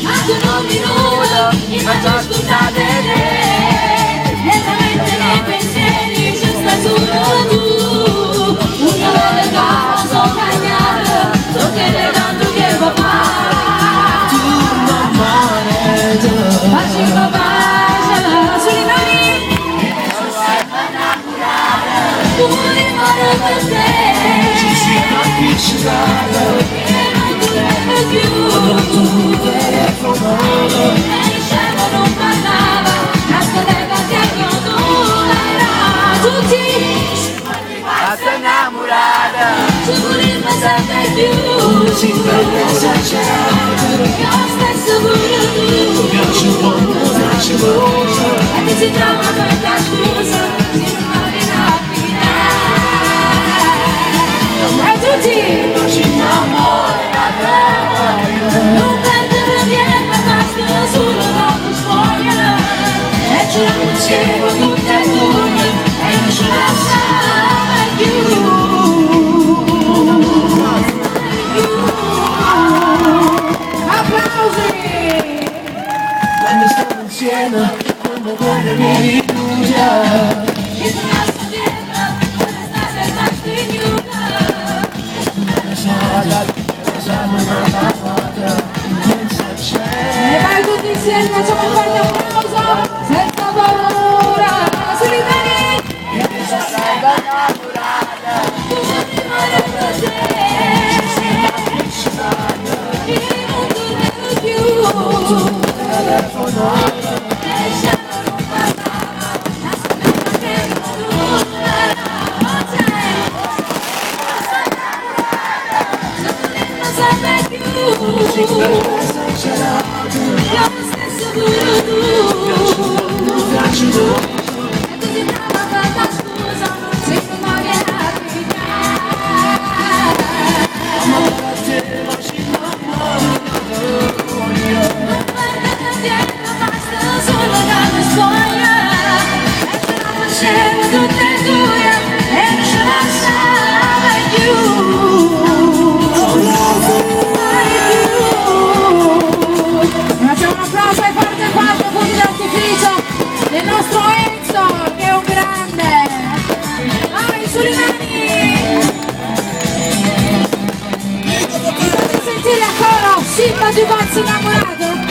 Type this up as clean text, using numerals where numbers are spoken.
Manco nu minuto, ij m'aggio scurdat 'e te. E mentre nei pensieri ce stai solo tu. Una volta ca so cagnat, so che tanto che papà. Facimmo pace, sulle mani. Vulimmo pe' te. E non durerà più. E il cielo non parlava, nascondeva che era tutti. Ci volimmo sempre più. Io stesso pure tu. E ti si trova tanta scusa, se non vieni a E tutti! Non perdere tempo, basta solo la tua storia. E ce la insieme tutte e due, e non ce la mai più. Mai più. Applausi! Quando stiamo insieme, quando guarda mi rifugia. E tu lascia dietro, quando stai senza spignuta. E vai tutti insieme, facciamo un forte applauso, senza paura! Sulle mani! Tu rimane per te. Io non tornerò più. E il cielo non parlava, nascondeva che non era. Ci volimmo sempre più. Io stesso pure tu. E tu ti trova tanta scusa, se non mi vieni a pigliare. Non perdere tempo, basta solo la tua storia. E ce la facciamo tutte e due, e non ce la mai più. Mai più. E facciamo un applauso ai forte quattro fuochi d'artificio del nostro Enzo, che è un grande. Vai, sulle mani! Volete sentire a coro Simba di pazzo innamorato?